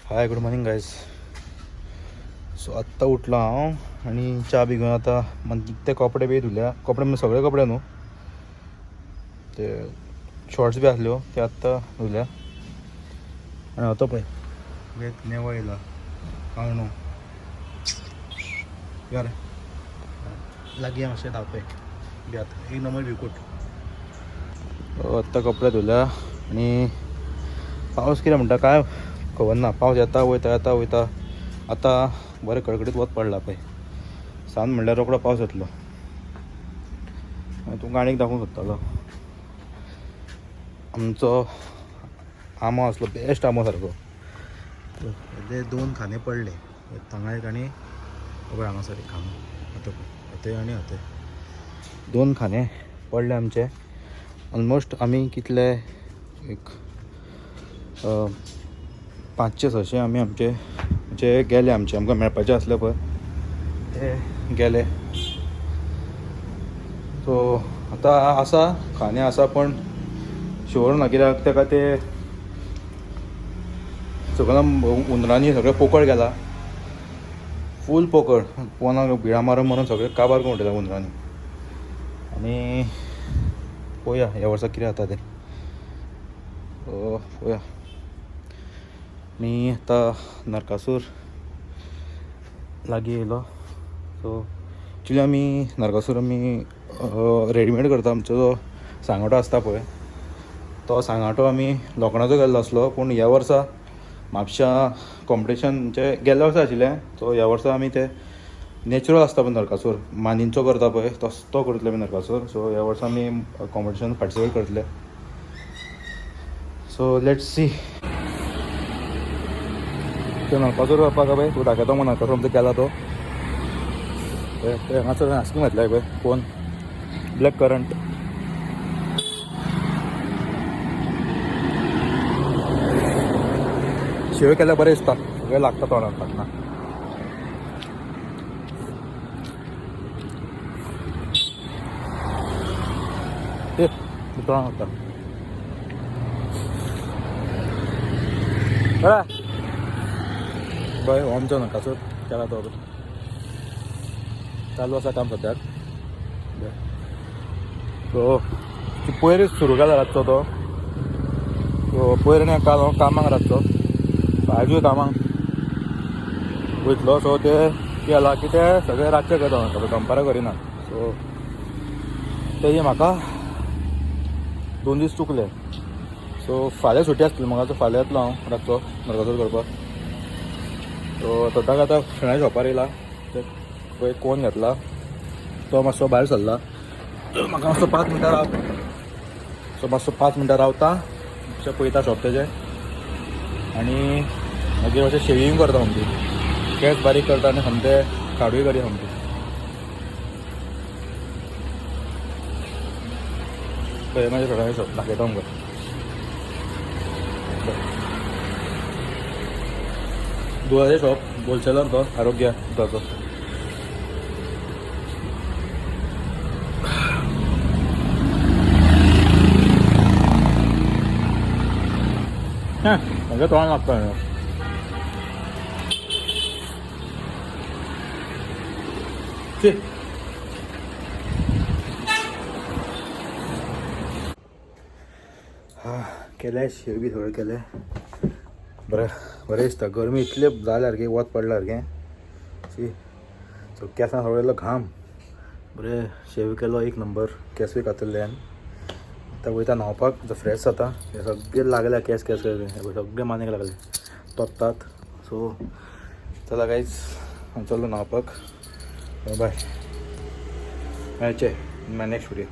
Hi, good morning guys. So आत्तां उठलो हांव आनी च्या बी घेवन आतां ते कपडे बी धुल्या. कपडे म्हणजे सगळे कपडे न्हू, ते शॉर्ट्स बी आसल्यो ते आत्तां धुल्या. आनी आतां पळय नेवो येयला काळणो यो रे लागीं मातशें धांवपय बी आतां एक नंबर भिकूट. आत्तां कपडे धुल्या आनी पावस कितें म्हणटा काय खबर ना. पावस येता वयता येता वयता. आतां बरें कडकडीत वत पडला पळय. सांज म्हणल्यार रोकडो पावस येतलो. तुमकां आनीक दाखोवंक सोदतालो आमचो आंबो आसलो, बेस्ट आंबो सारको. ते दोन खांदे पडले थांगा एक आनी पळय हांगासर एक खांदो. आतां पळय हते आनी हते दोन खांदे पडले आमचे. ऑलमोस्ट आमी कितले एक 500-600 आमी आमचे जे गेले आमचे आमकां मेळपाचे आसले पळय ते गेले. सो आतां आसा खांदे आसा पण शुअर ना कित्याक ताका ते सगळ्या उंदरांनी सगळें पोकळ गेला, फूल पोकळ. पोनाक बिळां मारून मारून सगळें काबार करून उडयला उंदरांनी. आनी पळोवया ह्या वर्सा कितें जाता तें. पळोवया. आनी आतां नरकासूर लागीं येयलो. सो एक्चुली आमी नरकासूर आमी रेडीमेड करता. आमचो जो सांगाटो आसता पळय तो सांगाटो आमी लोखणाचो केल्लो आसलो. पूण ह्या वर्सा म्हापश्यां कॉम्पिटिशन म्हणजे गेल्ल्या वर्सा आशिल्लें. सो ह्या वर्सा आमी ते नॅचरल आसता पळय नरकासूर मानींचो करता पळय तो करतले आमी नरकासूर. सो ह्या वर्सा आमी कॉम्पिटिशन पार्टिसिपेट करतले. सो let's see ते नरकासूर करपाक पळय तूं दाखयता मगो नरकासूर आमचो केला तो. पळय हांगासर आयस्क्रीम घातल्या पळय कोन ब्लॅक करंट. शेव केल्यार बरें दिसता, सगळें लागता तोंडाक खातना. ते तोंडाक लागता. पळय हो आमचो नरकासूर केला तो. चालू आसा काम सद्याक. सो पयरूच सुरू केला रातचो तो. सो पयर न्ही काल हांव कामाक रातचो, आजूय कामाक वयतलो. सो ते केला की ते सगळे रातचे करता, दनपारां करिना. सो तेजे म्हाका 2 दीस चुकले. सो फाल्यां सुटी आसतली म्हाका. सो फाल्यां येतलो हांव रातचो नरकासूर करपाक. सो सद्याक आतां फ्रेंडा शॉपार येयला. ते पळय कोन घेतला तो मातसो भायर सरला. म्हाका मातसो 5 मिनटां राव. सो मातसो 5 मिनटां रावता, मातशें पळयता शॉप तेजें आनी मागीर मातशें शेविंग करता सामकी, केंस बारीक करता आनी सामकें खाडूय करी सामकी. पळय म्हाज्या फ्रेंडाचें शॉप दाखयता आमकां. दुदाचें शॉप, होलसेलर तो, आरोग्य दुदाचो. म्हाज्या तोंडाक लागता. हा केलें शेव बी सगळें केलें. बरें बरें दिसता. गरमी इतले जाल्या सारकें, वत पडल्या सारकें. शी सो केंसां सगळो घाम. बरें शेव केलो एक नंबर. केंसूय कातरले. आतां वयता न्हांवपाक, फ्रेश जाता. हे सगळे लागल्या केंस केंस सगळे मानेक लागले तोपतात. सो चला गायज हांव चल्लो न्हांवपाक. बाय, मेळचे इन my next video.